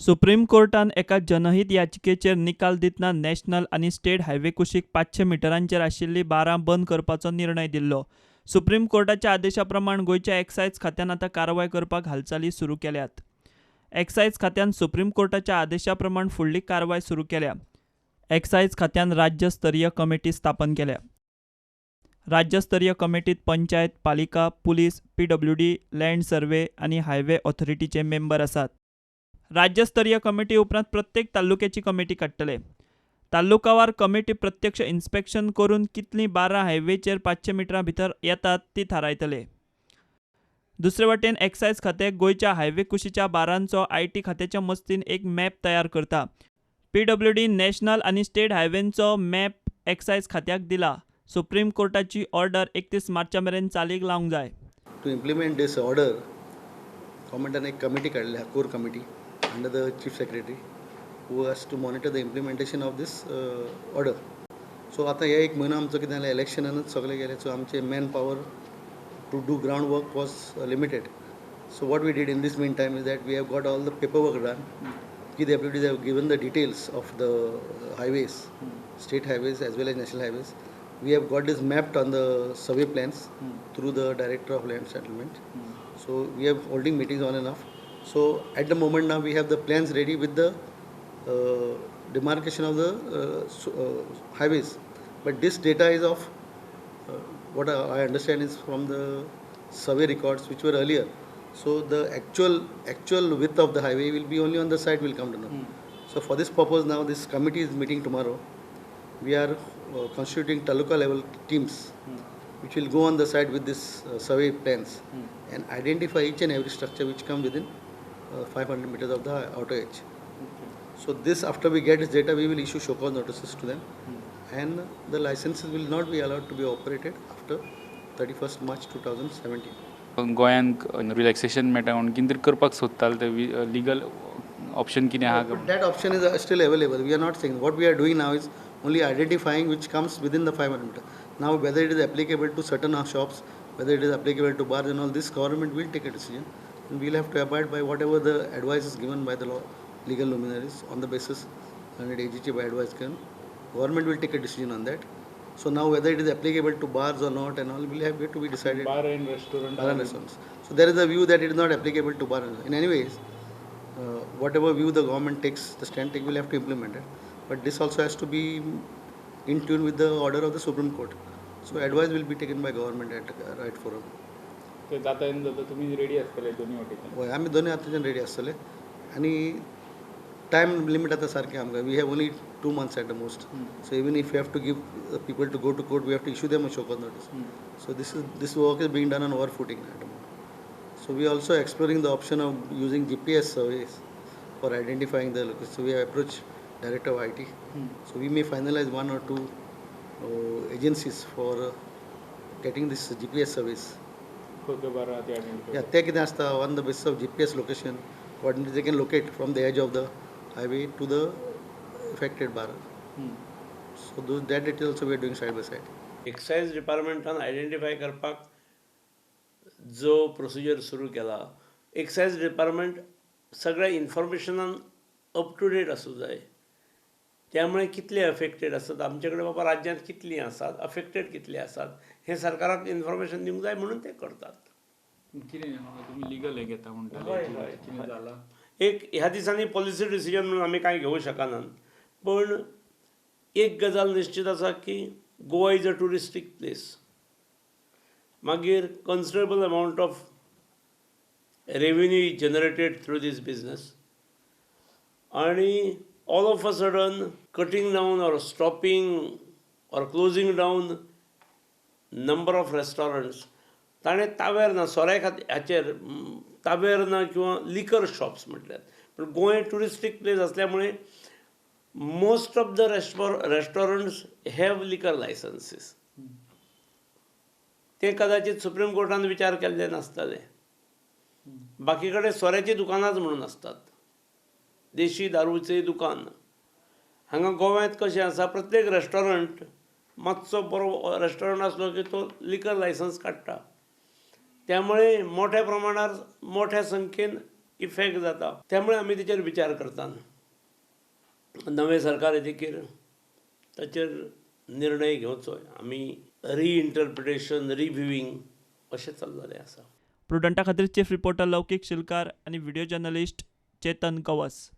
Supreme कोर्टान एका जनहीत याचिकेचेर निकाल दितना नॅशनल आनी स्टेट हायवे कुशीक 500 मिटरांचेर आशिल्लीं बारां बंद करपाचो निर्णय दिल्लो. सुप्रीम कोर्टाच्या आदेशा प्रमाण गोंयच्या एक्सायज खात्यान आतां कारवाय करपाक हालचाली सुरू केल्यात. एक्सायज खात्यान सुप्रीम कोर्टाच्या आदेशा प्रमाण फुडली कारवाय सुरू केल्या. एक्सायज खात्यान राज्य स्तरीय कमिटी स्थापन केल्या. राज्यस्तरीय कमिटीत पंचायत, पालिका, पुलीस, पीडब्ल्यूडी, लँड सर्वे आनी हायवे ऑथॉरिटीचे मेंबर आसात. राज्यस्तरीय कमिटी उपरांत प्रत्येक तालुक्याची कमिटी काडटले. तालुकावार कमिटी प्रत्यक्ष इन्स्पेक्शन करून कितलीं बारां हायवेचेर 500 मिटरां भितर येतात ती थारायतले. दुसरे वटेन एक्सायज खातें गोंयच्या हायवे कुशीच्या बारांचो IT खात्याच्या मजतीन एक मॅप तयार करता. पीडब्ल्यूडी नॅशनल आनी स्टेट हायवेंचो मॅप एक्सायज खात्याक दिला. सुप्रीम कोर्टाची ऑर्डर 31 मार्चा मेरेन चालीक लावंक जाय. To implement this order, गव्हर्मेंटान एक कमिटी काडल्या, core committee under the chief secretary, who has to monitor the implementation of this order. So आतां हे एक म्हयनो आमचो कितें जालें, इलेक्शनानूच सगळें गेलें. सो आमचें man power to do ground work was limited. So what we did in this mean time is that we have got all the paper work done. PWDs have given the details of the highways, state highways as well as national highways. We have got this mapped on the survey plans through the Director of Land Settlement. So we are holding meetings on and off. So at the moment now we have the plans ready with the demarcation of the highways. But this data is of what I understand is from the survey records which were earlier. So the actual width of the highway will be only on the site will come to know. So for this purpose now this committee is meeting tomorrow. We are constituting taluka level teams which will go on the site with this survey plans and identify each and every structure which come within 500 meters of the outer edge. So this, after we get this data, we will issue show cause notices to them and the licenses will not be allowed to be operated after 31st March 2017. गोंयांत relaxation मेळटा म्हणून कितें तरी करपाक सोदताले, ते legal option कितें आहा? But that option is still available. We are not saying, what we are doing now is only identifying which comes within the 500 meter. Now whether it is applicable to certain shops, whether it is applicable to bars and all this, government will take a decision and we'll have to abide by whatever the advice is given by the law, legal luminaries, on the basis and AG by advice given. Government will take a decision on that. So now whether it is applicable to bars or not and all will have yet to be decided. Bar and restaurant. Bar and restaurants. So there is a view that it is not applicable to bar. In any ways, whatever view the government takes, the stand take, will have to implement it. But this also has to be in tune with the order of the Supreme Court. So advice will be taken by government at the right forum. ते जाता जाता तुमी ready आसतले दोन्ही वाटेच्यान? हय, आमी दोनूय हाताच्यान ready आसतले आनी टायम लिमीट आतां सारकें आमकां, we have only 2 months at the most. So even if you have to give people to go to court, we have to issue them a show cause notice. So this work is being done on our footing at the moment. So we are also exploring the option of using GPS surveys for identifying the location. So we have approached Director of IT. So we may finalize one or two agencies for getting this GPS surveys. खंय बारां ते identify. Yeah, ते कितें आसता, on the basis of GPS location coordinates, they can locate from the edge of the highway to the affected bar. So those, that detail also we are doing side by side. Excise डिपार्टमेंटान identify करपाक जो procedure सुरू केला, excise department सगळ्या इन्फॉर्मेशनान up two date आसूं जाय. त्यामुळे कितले अफेक्टेड आसात आमचे कडेन, बाबा राज्यांत कितलीं आसात, अफेक्टेड कितले आसात, हें सरकाराक इन्फॉर्मेशन दिवंक जाय म्हणून ते करतात. कितें तुमी लिगल हें घेता म्हणटाले, हय. कितें जालां? एक ह्या दिसांनी पॉलिसी डिसिजन म्हणून आमी कांय घेवंक शकनात, पण एक गजाल निश्चीत आसा की Goa is a touristic place. मागीर considerable amount of revenue is generated through this business आणि all of a sudden cutting down or stopping or closing down number of restaurants. ताणें तावेर्ना सोऱ्या खातीर हाचेर तावेर्ना किंवा लिकर शॉप्स म्हटल्यात, पण गोंय ट्युरिस्टीक प्लेस असल्यामुळे most of the restaurants have liquor licenses. ते कदाचित supreme कोर्टान विचार केल्ले नासतले. बाकी कडेन सोऱ्याचीं दुकानांच म्हणून आसतात, देशी दारूचें दुकान. हांगा गोव्यांत कशें आसा, प्रत्येक रेस्टॉरंट मातसो बरो रेस्टॉरंट आसलो की तो लिकर लायसन्स काडटा. त्यामुळे मोठ्या प्रमाणार, मोठ्या संख्येन इफेक्ट जाता. त्यामुळे आमी तेचेर विचार करतात. नवें सरकार येतकीर ताचेर निर्णय घेवचो. आमी रिइंटरप्रिटेशन, रिव्युवींग अशें चल्लेलें आसा. प्रुडंटा खातीर चीफ रिपोर्टर लौकीक शिलकार आनी व्हिडियो जर्नलिस्ट चेतन गवस.